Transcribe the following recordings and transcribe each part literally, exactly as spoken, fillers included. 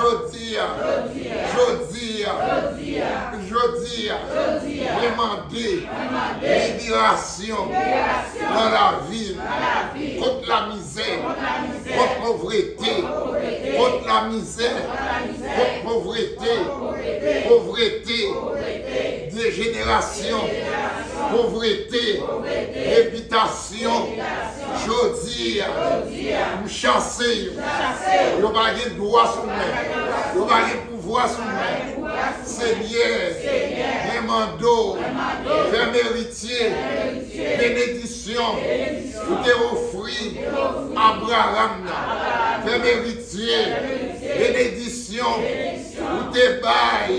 Jodi a, jodi a, jodi a, mwen mande liberasyon nan lavi m kont lamizè, kont povrete, kont lamizè, kont povrete, povrete, dejenerasyon, povrete, evitasyon. Jodi a, m chase yo. Yo pa gen dwa sou mwen. Yo pa gen pouvwa sou mwen. Senyè, mwen mande w, fè m eritye benedisyon ou te ofri Abraram nan. Fè m eritye benedisyon ou te bay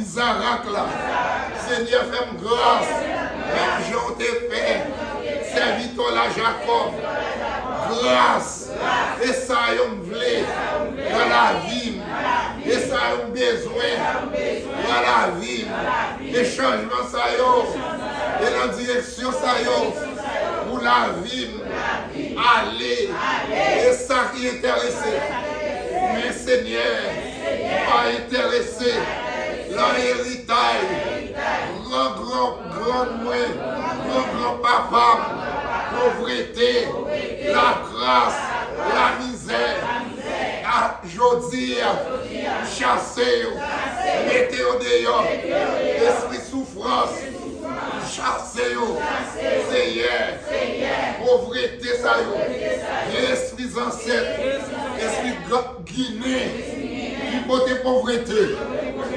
Izarak la. Senyè, fè m gras, menm jan w te fè sèvitè w la Jakòb. Gras, e sa yo m vle nan lavi m, e sa yo m bezwen nan lavi m, e chanjman sa yo, e nan direksyon sa yo pou lavi m ale. E sa ki enterese. Men Senyè, pa enterese nan eritay gran gran grann mwen, gran gran papa m, povrete, lakras, lamizè. A jodi a, chase yo, mete yo deyò. Espri soufrans, chase yo. Senyè, povrete sa yo, vye espri zansèt, espri ginen ki pote povrete,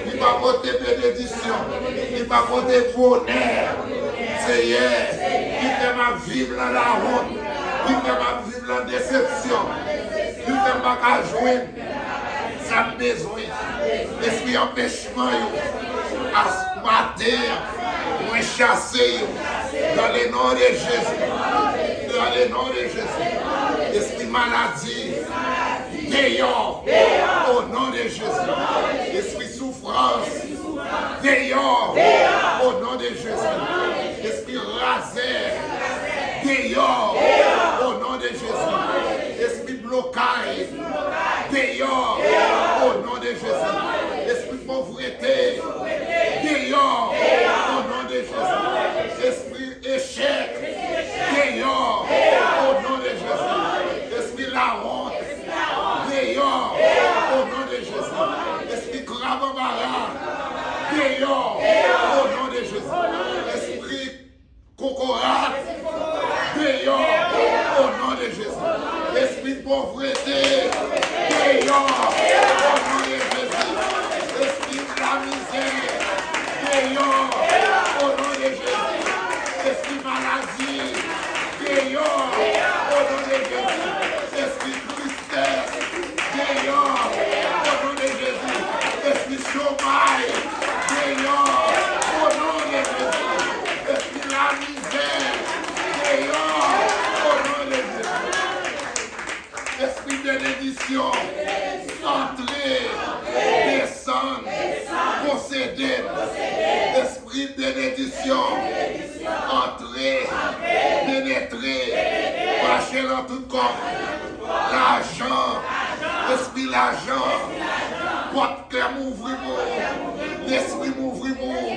ki pa pote benedisyon, ki pa pote bonè. Senyè, ki fè m ap viv nan lawont, ki fè m ap viv nan desepsyon, ki fè m pa ka jwenn sa m bezwen. Espri anpechman yo, as maten an, mwen chase yo. Dans le nom de Jésus. Dans le nom de Jésus. Espri maladi, deyò. Au nom de Jésus. Espri soufrans, deyò. Au nom de Jésus. Espri razè, deyò. Au nom de Jésus. Espri blokay, deyò. Au nom de Jésus. Espri povrete, deyò. Au nom de Jésus. Espri echèk, deyò. Au nom de Jésus. Espri lawont, deyò. Au nom de Jésus. Espri krab anbara, deyò. Au nom de Jésus. Espri kokorat, deyò. Au nom de Jésus. Espri povrete, deyò. Au nom de Jésus. Espri lamizè, deyò. Au nom de Jésus. Espri maladi, deyò. Au nom de Jésus. Espri tristès, deyò. Au nom de Jésus. Espri chomay, deyò. Au nom de Jésus. Espri lamizè, deyò. Au nom de Jésus. Espri benedisyon, antre, desann, posede m. Espri benedisyon, antre, penetre, mache nan tout kò m. Lajan, espri lajan, pòt kè m ouvri pou ou, lespri m ouvri pou ou,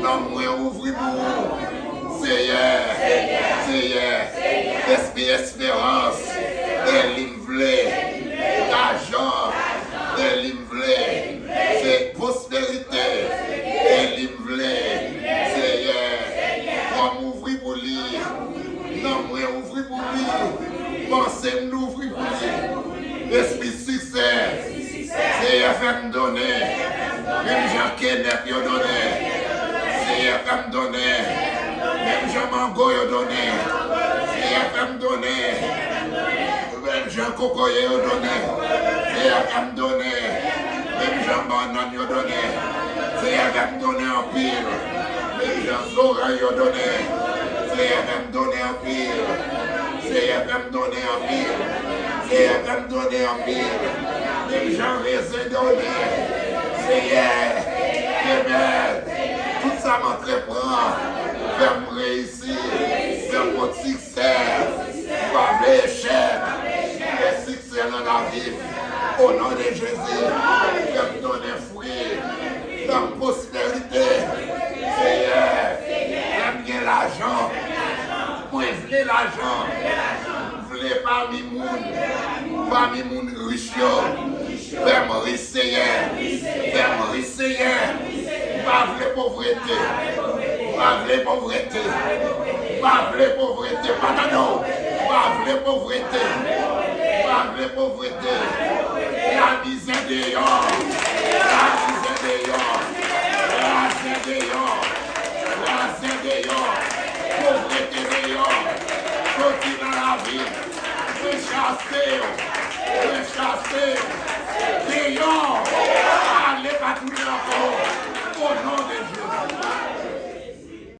nanm mwen ouvri pou ou. Seyè, Seyè, espri esperans, e li m vle, lajan, e li m vle, se pwosperite, e li m vle, Seyè, kò m ouvri pou li, nanm mwen ouvri pou li, panse m louvri pou li. Espri siksè, Seyè fè m donnen, menm jan Kenèp yo donnen. Seyè fè m donnen, menm jan mango yo donnen. Seyè fè m donnen, menm jan kokoye yo donnen. Seyè fè m donnen, menm jan bannann yo donnen. Seyè fè m donnen anpil, menm jan zorèy yo donnen. Seyè fè m donnen anpil. Seyè fè m donnen anpil. Seyè fè m donnen anpil, menm jan rezen donnen. Seyè, pèmèt tout sa m antreprann, fè m reyisi, fè m gon siksè. M pa vle echèk, men siksè nan lavi m. O non de Jezi, fè m donnen fwi nan posterite. Seyè, fè m gen lajan. Mwen vle lajan. M vle pami moun, pami moun rich yo. Fè m rich, Seyè. Fè m rich, Seyè. M pa vle povrete. M pa vle povrete. M pa vle povrete. Pa tande w. M pa vle povrete. M pa vle povrete. La mizè deyò. La mizè deyò. Razè deyò. Razè deyò. Povrete deyò. Soti nan lavi m. Mwen chase w.